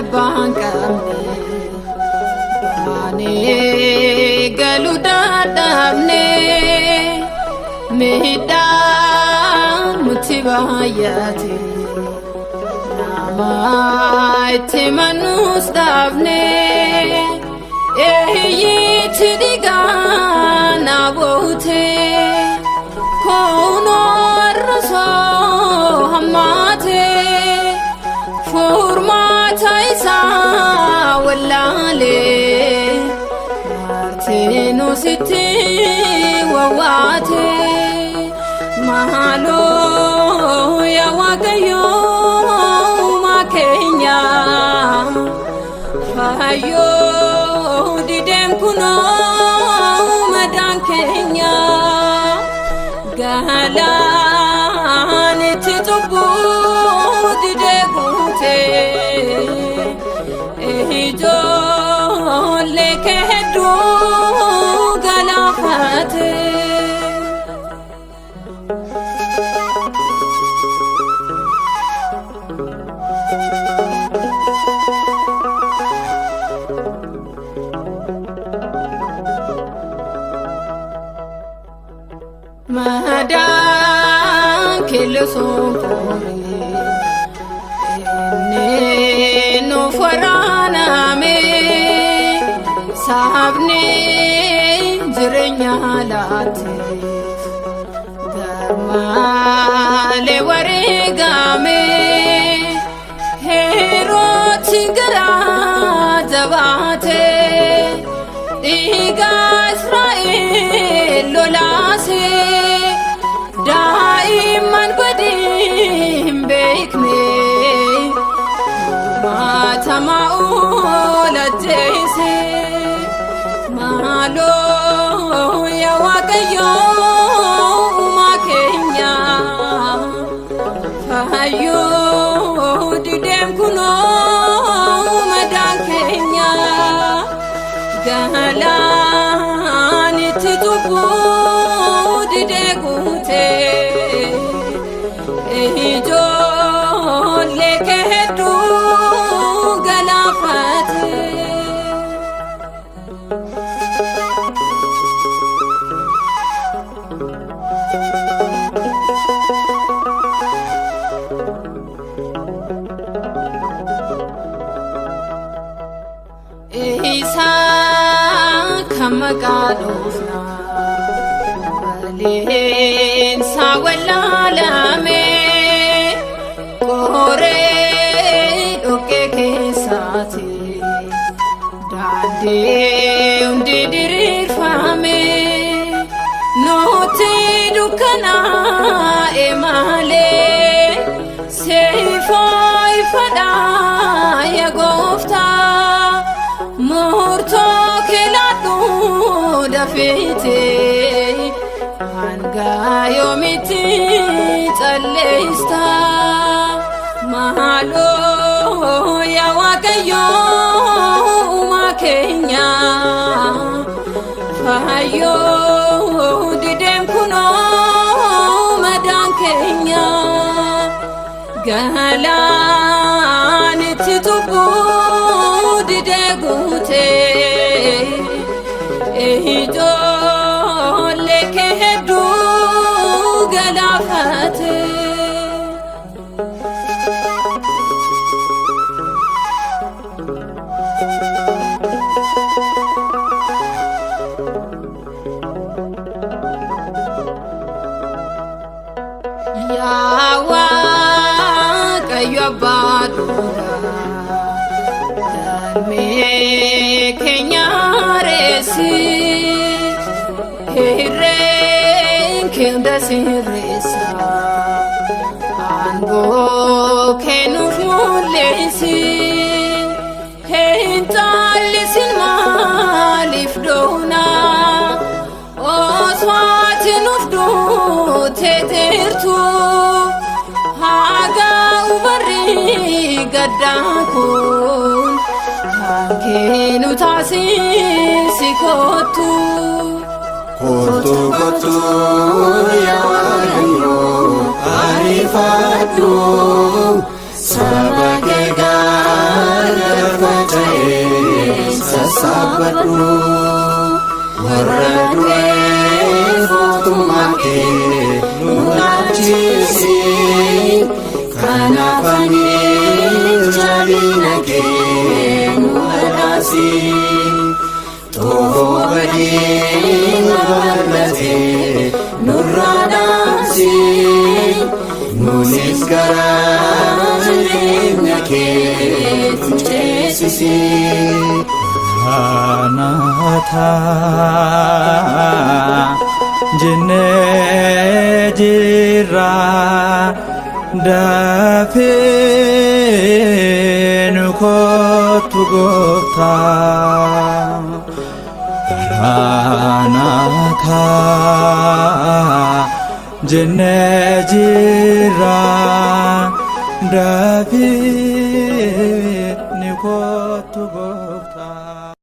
Abbaan qabne baanee galuu dadhabne, miidhaan nutti baay'ate, nama itti mannus dhaabne. Eeyyitti dhiigaa na boote, kunoo arrasoo hammaate, furmaata isaa wallaalee, martinuu sitti wawwaate. Maaloo yaa Waaqayyoo uumaa keenya, fayyoo dideen kunoo madaan keenya, galaanitti cubbuu didee guutee, ijoollee kee hedduu galaafate. Madaan kilisuun qorii inni nuuf waraaname, sabni jireenya laateef garmaalee wareegame. Herooti garaa jabaate, dhiiga Israa'el lolaase, daa'imman badii hin beekne maatama oolajjeese. Maaloo yaa Waaqayyoo uumaa keenya, fayyoo dideen kunoo madaan keenya, galaanitti cubbuu didee guutee, ijoollee kee hedduu galaafate. Isaa kan maqaa dhoofna baleensaa wallaalame, qoree dhoqqee keessaati daandii hundi diriirfame, nuti dukkanaa'e malee seifoo ifadhaa. Ya gooftaa, murtoo keelaadhu dafeete, hanga yoomitti calleesta? Maaloo yaa Waaqayyoo uumaa keenya, fayyoo dideen kunoo madaan keenya, galaanitti cubbuu didee guutee, ijoollee kee hedduu galaafate. Yaa Waaqayyo abbaa dhugaa, galmee keenya reessi, hirreen kee hunda sirreessa, aangoo kennuuf mul'isi. Hin caallisin, maaliif doona osoo ati nuuf duutee jirtu? Haga ubarri gaddaa kun kan keenu taasisi, kottu. Kottu, kottu yaa Waaqayyo, ariifadhu, saba kee. Gargar faca'ee sassaabadhu, warra du'eef mootummaa kee nu dhaalchisi. Kanaaf ani jabina kee nu badhaasi. Xoofoo badii babal'atee nurraa dhaamsi. Nuunis gara jireenya kee nu ceesisi. Maranatha jennee jirra, dafii nu kottu gooftaa. Maranatha jennee jirra, dafii nu kottu gooftaa.